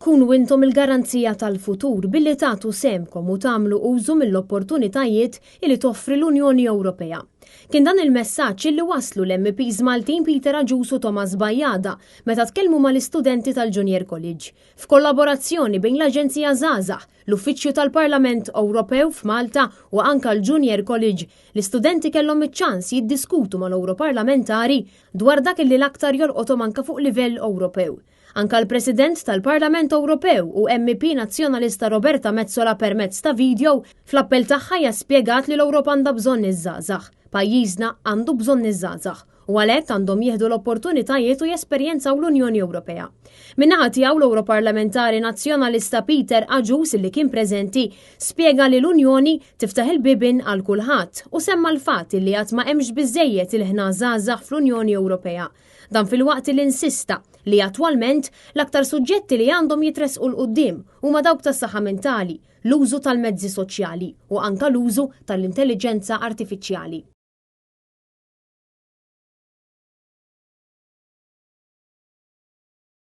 Kunu intom il-garanzija tal-futur billi tagħtu sehemkom u tagħmlu użu mill-opportunitajiet li toffri l-Unjoni Ewropea. Kien dan il-messaġġ illi wasslu l-MEPs Maltin Peter Agius u Thomas Bajada meta tkellmu mal-istudenti tal-Junior College. F'kollaborazzjoni bejn l-Aġenzija Żgħażagħ, l-Uffiċċju tal-Parlament Ewropew f'Malta u anka l-Junior College, l-istudenti kellhom iċ-ċans jiddiskutu mal-Ewroparlamentari dwar dak illi l-aktar jolqothom anka fuq livell Ewropew. Anka l-President tal-Parlament Ewropew u MEP Nazzjonalista Roberta Metsola permezz ta' video fl-appell tagħha hija spjegat li l-Ewropa għandha bżonn iż-żgħażagħ. Pajjiżna għandu bżonn iż-żgħażagħ u għalhekk għandhom jieħdu l-opportunitajiet u jesperjenzaw l-Unjoni Ewropea. Min-naħa tiegħu l-Ewroparlamentari Nazzjonalista Peter Agius li kien preżenti spjega li l-Unjoni tiftaħ il-bibien għal kulħadd u semma l-fatt li għad ma hemmx biżejjed ilħna żgħażagħ fl-Unjoni Ewropea. Dan filwaqt li insista li attwalment l-aktar suġġetti li għandhom jitressqu 'l quddiem huma dawk tas-saħħa mentali, l-użu tal-mezzi soċjali u anka l-użu tal-intelliġenza artifiċjali.